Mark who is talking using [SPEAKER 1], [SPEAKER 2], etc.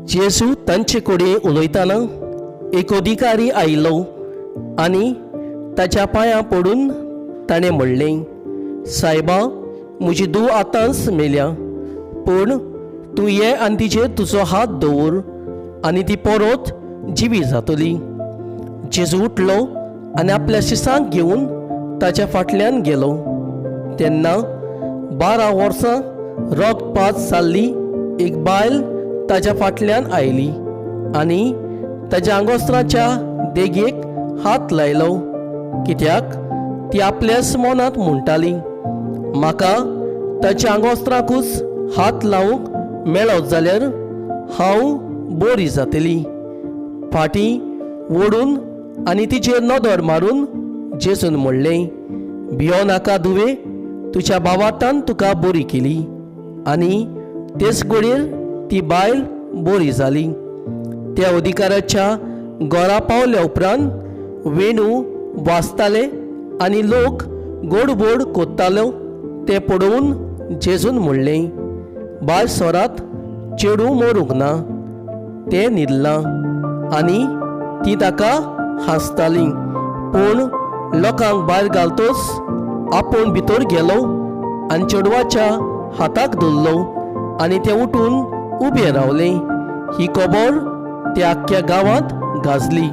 [SPEAKER 1] जेजू तांचे कडेन उलयतना एक अधिकारी आयलो आनी ताच्या पांयां पडून ताणें म्हणलें, सायबा, म्हजी धूव आतांच मेल्या, पूण तूं ये आनी तिचेर तुजो हात दवर आनी ती परत जिवी जातली. जेजू उठलो आनी आपल्या शिसांक घेवन ताच्या फाटल्यान गेलो. तेन्ना 12 वर्सां रगतपात जाल्ली एक बायल ताच्या फाटल्यान आयली आनी ताच्या आंगोस्त्राच्या देगेक हात लायलो, कित्याक ती आपल्याच मनांत म्हणटाली, म्हाका ताच्या आंगोस्त्राकूच हात लावंक मेळत जाल्यार हांव बरी जातली. फाटीं ओडून आनी तिचेर नदर मारून जेजून म्हणलें, भियो नाका धुवे, तुज्या भावार्थान तुका बरी केली. आनी तेच घडयेर ती बायल बरी जाली. त्या अधिकाराच्या घरा पावल्या उपरांत वेणू वाजताले आनी लोक गोडबोड कोत्तालो तें पळोवन जेजून म्हणलें, बाय सोरात, चेडूं मरूंक ना, तें न्हिदलां. आनी ती ताका हांसताली. पूण लोकांक भायर घालतोच आपूण भितर गेलो आनी चेडवाच्या हाताक धरलो आनी तें उठून उबें रावलें. ही खबर त्या आख्ख्या गांवांत गाजली.